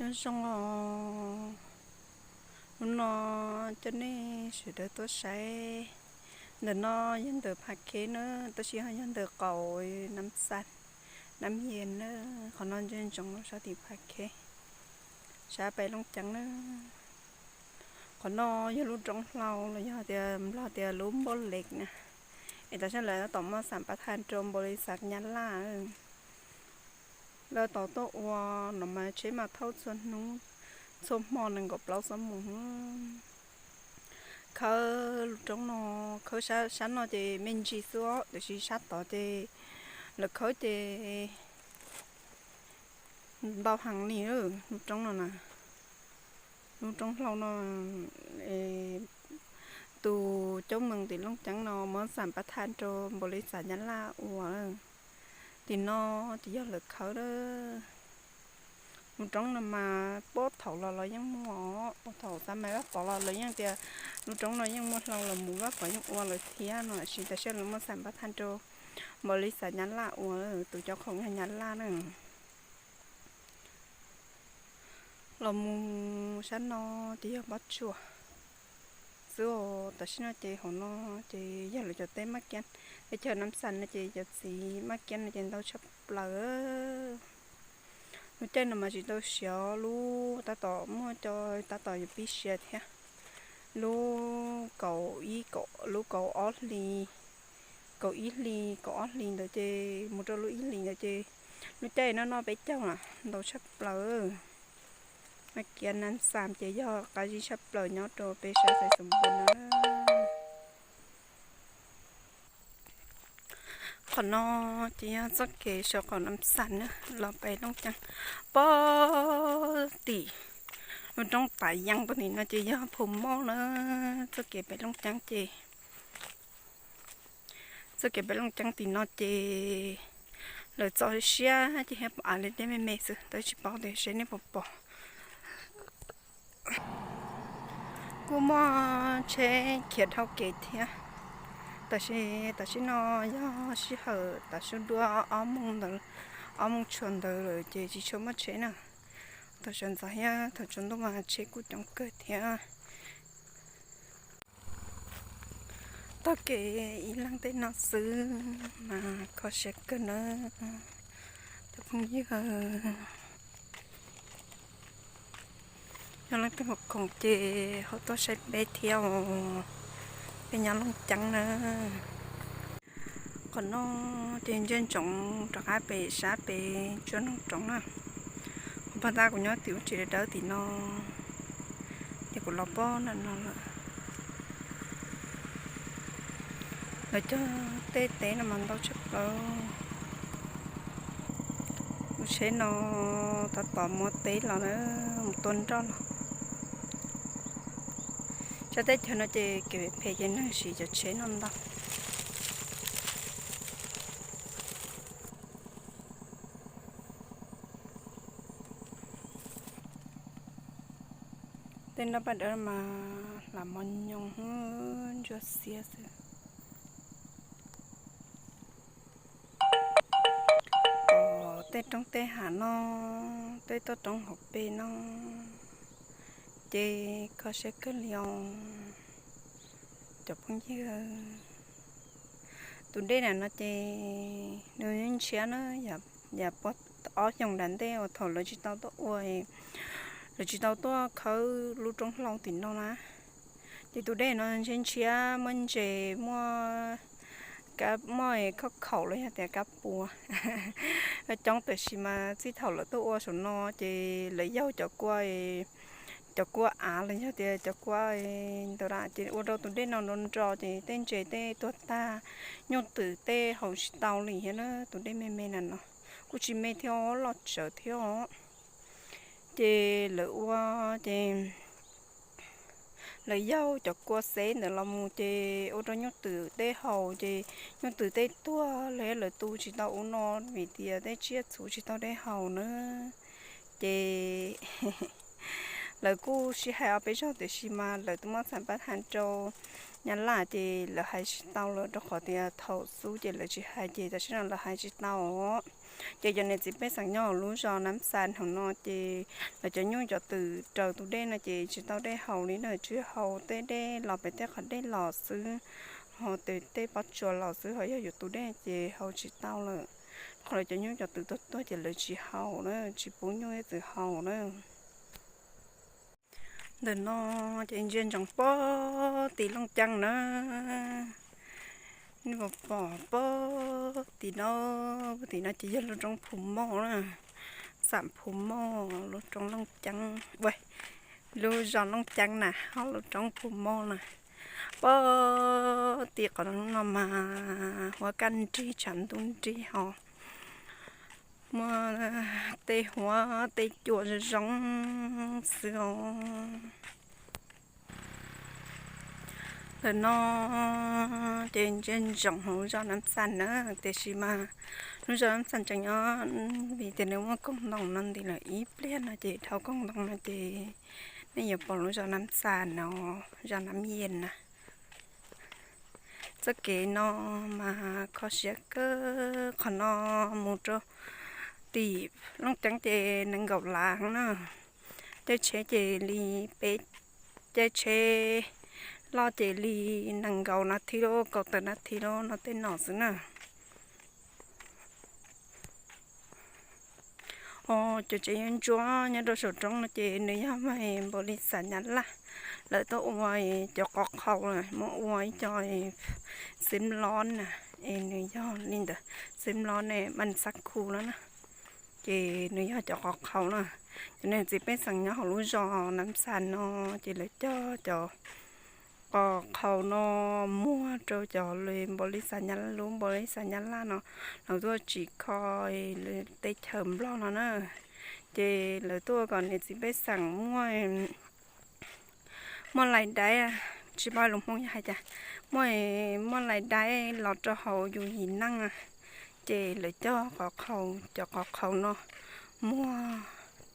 Nyob zoo os, hnub no coj nej sawv daws tuaj saib. Ntawm no yog ntawm Pha Khej na, tab sis ho yog ntawm qaum Nab Xas, Nab Yes na. Qhov no ntsia ntsoov sab tim Pha Khej, sab pem Looj Ceeb na. Qhov no yog lub roob hlau los yog tias Nplog tias lub Npauj Lem na. Es tam sim no lawv tab tom muab xam pab thaj rau npaum li xav Nyab Laj. Lawv tab tom tuaj ua no mas tsheb mas thauj txhua hnub, txhua hmo nees nkaum plaub xuab moos. Khawb lub roob no, khawb sab no ces me ntsis xwb, tiam sis sab tod ces lawv khawb ces ntau heev li. Lub roob no na, lub roob hlau no, tus coob moos tim Looj Ceeb no muab xam pab thaj rau npaum li xav Nyab Laj ua. Tim no ces yog lawv khawb lawm. Lub roob no mas puag thaum los los yeej muaj, puag thaum xab mais Vaj Pov los lawv yeej tias lub roob no yeej muaj hlau los mus Vaj Pov yeej ua lawm thiab no, tiam sis tam sim no lawv muab xam pab thaj rau npaum li xav Nyab Laj ua, tus coob khoom yog Nyab Laj na. Los mus sab no ces yog Pob Tsuas xwb os. Tam sim no ces hauv no ces yog lawv cov teb Maj Kiab, teb chaws Nab Xas no ces cov txiv Maj Kiab no ces ntau tshaj plaws. Lub caij no mas tsis tau siav, lub tab tom muaj cov tab tom yuav pib siav thiab. Lub kaum ib, lub kaum ob hli, kaum ib hli, kaum ob hli ntawd ces mus rau lub ib hlis ntawd ces lub caij no noj peb caug na, ntau tshaj plaws. Maj Kiab Nab Xas ces yog qab zib tshaj plaws nyob rau peb sab Xais Xoom Npus na. Qhov no ces yog txoj kev saum qaum Nab Xas na, los pem Looj Ceeb. Puag tim lub roob Tav Yeeb puag tim no ces yog Phu Moj na. Txoj kev pem Looj Ceeb ces, txoj kev pem Looj Ceeb tim no ces lawv txo siab ces thiab pom av li dej me me xwb, tab tsis paub tias seb nej puas pom. Kuj muaj tsheb khiav dhau kev thiab, tab sis tam sim no yog sij hawm tav su dua ob moos ntawd, ob moos tshuav ntawd lawm ces tsis tshua muaj tsheb na. Thaum sawv ntxov thiab thaum tsaus ntuj mas tsheb kuj coob kawg thiab. Taug kev ib leeg tej no xwb mas kho siab kawg na. Tus phooj ywg, yog leej twg khoom ces ho tuaj saib peb thiab os. Peb nyob Looj Ceeb na. Qhov no ces ntsia ntsoov rov qab pem sab pem tsuas noog roov na. Kuv pog tab kuv nyob tim lub tsev dawb dawb tim no, ces kuv los pog na no lawm. Lawv cog tej teb no mas ntau tshaj plaws. Lub tsheb no tab tom muab teb los na, mus tua nroj los. Sab teb chaws no ces kev phem ces neeg siv cov tsheb no ntau. Tej nroj paj dawb mas hlav mos nyoos ntsuab xiab xwb. Tej roob tej hav no, tej toj roob hauv pes no ces kho siab kawg li os cov phooj ywg. Tus dej na no ces nws ntshiab na, yam puag ob xyoos nram ntej uas thaum lawv tsis tau tuaj ua, lawv tsis tau tuaj khawb lub roob hlau tim no na, ces tus dej no ntshiab ntshiab, muaj ntses, muaj kab, muaj khauj khaum los yog tias kab puas coob, tab sis mas txij thaum lawv tuaj ua saum no ces lawv yaug cov kua, cov kua av los yog tias cov kua ntawd ces ua rau tus dej no nrov nro ces tej ntses tej tuag tag, nyuj twm tej haus tsis tau li thiab na. Tus dej me me na no kuj tsis me thiab, loj tsawv thiab os. Ces lawv ua, ces lawv yaug cov kua xeb ntawd los mus ces ua rau nyuj twm tej haus ces nyuj twm tej tuag, lawv, lawv tu tsis tau ub no vim tias tej tsiaj txhu tsis tau dej haus na. Ces lawv kuj sib hais ob peb zaug tiam sis mas lawv twb muab xam pab tham rau Nyab Laj ces lawv hais tsis tau lawm, rau qhov tias thaum xub ces lawv tsis hais ces tam sim no lawv hais tsis tau os. Ces cov niam txiv pej xeem nyob hauv lub zos Nab Xas hauv no ces lawv cov nyuj cov twm raws tus dej no ces tsis tau dej haus li na, tsuas haus tej dej los pem tej qhov dej los xwb, ho tej pob tsuas los xwb, ho yog yuav tus dej ces haus tsis tau lawm. Qhov lawv cov nyuj cov twm tuag tuag ces lawv tsis haus na, tsis pub nyuj twm haus na. Ntawm no ces ntsia ntsoov pog tim Looj Ceeb na. Nej puas pom pog tim no? Pog tim no ces yog lub roob Phu Moj na, xam Phu Moj, lub roob Looj Ceeb, lub zos Looj Ceeb na, ho lub roob Phu Moj na. Pog tim qhov no mas huab kaj nrig tshav ntuj nrig ho muaj tej huab tej cua zoo zoo xwb os. Ntawm no ces ntsia ntsoov hauv lub zos Nab Xas na, tiam sis mas lub zos Nab Xas tseem nyob, vim tias nws muaj koog ntoo no nti lawm ib pliag no ces dhau koog ntoo no ces nej yuav pom lub zos Nab Xas no, zos Nab Yees na. Txoj kev no mas kho siab kawg, qhov no mus rau tim Looj Ceeb ces nees nkaum lav na. Caij tsheb ces li peb, caij tsheb loj ces li nees nkaum nas this lub, kaum tawm nas this lub no tej no xwb na. Os, cov tsev yuav ntsuab nyob rau saum roob no ces nws yog mas npaum li xav nyab laj, lawv tuaj ua cov qhov qhaus, muab ua ib co xeeb lob na, es nws yog li ntawd, xeeb lob ne mas xab khu no na, ces nws yog cov qhov qhaus na. Cov niam txiv pej xeem nyob hauv lub zos Nab Xas no ces lawv cog cov qhov qhaus no muag rau cov li npaum li xav nyab laj, lub npaum li xav nyab laj no, lawv tuaj tsim kho lawv teb chaws Nplog no na. Ces lawv tuaj kom niam txiv pej xeem muaj, muaj lais daiv, tsis paub lus Hmoob yog hais cas, muaj, muaj lais daiv los rau hauv yus yim neej, ces lawv cog qhov qhaus, cov qhov qhaus no muag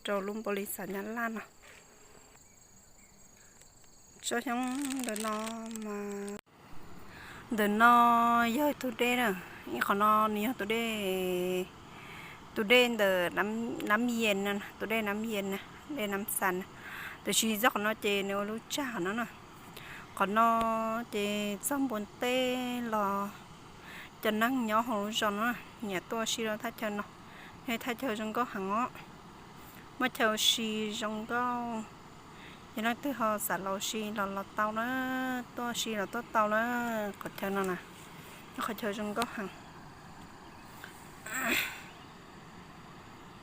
rau lub npaum li xav nyab laj no. Tsob xyoob ntawm no mas, ntawm no yog tus dej na, ib qhov no nws yog tus dej, tus dej ntawm Nab Yees, tus dej Nab Yees na, dej Nab Xas na. Tiam sis txog qhov no ces nws ua lub tsag no na. Qhov no ces txog npua teb los cov neeg nyob hauv lub zos no nyiam tuaj ua si rau thaj chaw no, thaj chaw zoo nkauj heev os. Muaj chaw ua si zoo nkauj, yog leej twg ho xav los ua si los los tau na, tuaj ua si los tuaj tau na. Qhov chaw no na, qhov chaw zoo nkauj heev.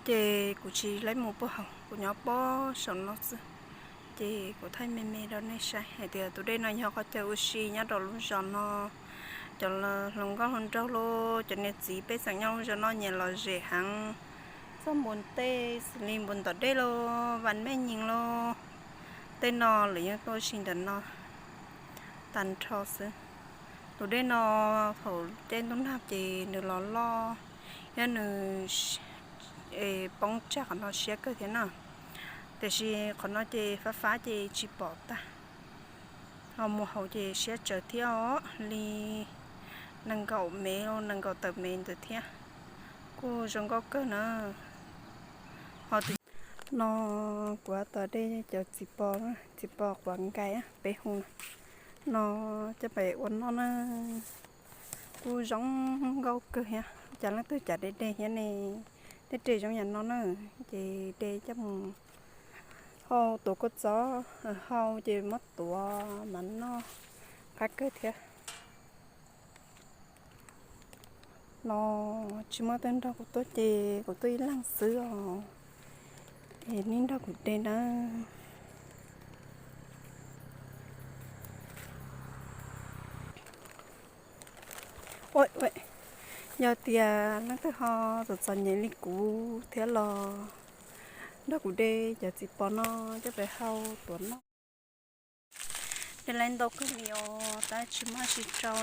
Ces kuv tsis laib mus puag hauv, kuv nyob puag saum no xwb. Ces kuv thaij me me rau nej saib hais tias tus dej no yog qhov chaw ua si nyob rau lub zos no. Cov hluas nkauj hluas nraug los cov niam txiv pej xeem nyob lub zos no nyiam lom zem heev. Txoj npua teb xws li npua ntov dej los vas mej nyees los, tej no lawv yeej tuaj ua si ntawm no tag nrho xwb. Tus dej no thaum caij ntuj nag ces nws los loj, yog nws poob tsag qhov no siab kawg thiab na. Tiam sis qhov no ces fab fab ces tsis pom tag, ho mus hauv ces siab tsawv thiab os, li nees nkaum mev, nees nkaum tawm mev ntawd thiab. Kuj zoo nkauj kawg na. Ho no kuv tab tom de cov txiv pos, txiv pos quav nkais peb hu no, coj pem ua noj na. Kuj zoo nkauj kawg thiab, cas leej twg cav de de thiab ne. Tej de zoo yam no na, ces de coj mus hau tuav kua txob, hau ces muab tuav mas noj qab kawg thiab. No tsis muaj tej nrog kuv tuaj ces kuv tuaj ib leeg xwb os. Es nej nrog kuv de na. Yog tias leej twg ho txom txom nyem li kuv thiab los nrog kuv de cov txiv pos no coj pem hau tuav noj. De lawv ntau kawg li os, tab tsis muaj tsis rau.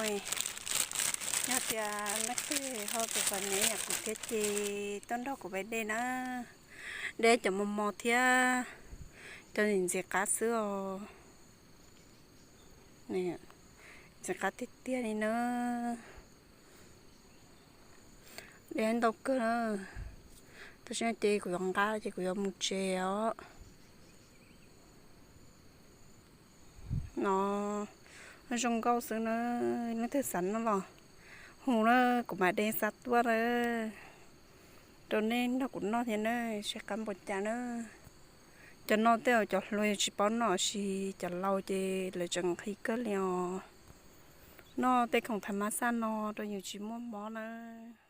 Yog tias leej twg ho txom txom nyem yam kuv thiab ces tuaj nrog kuv pem de na. De cov mos mos thiab cov ntxim qab xwb os. Ntxim qab tiag tiag li na. Dej ntau kawg na. Tam sim no ces kuv yuav nqa ces kuv yuav mus tsev os. No zoo nkauj xwb na. Leej twg xav noj los hu na, kuv mam de xa tuaj na rau nej nrog kuv noj thiab na, seb qab npaum cas na. Cov no tej zaum cov hluas tsis paub noj, tab sis cov laus ces lawv tseem nqhis kawg li os. Noj tej khoom thav mab xaj no rau yus tsis muaj mob nawb.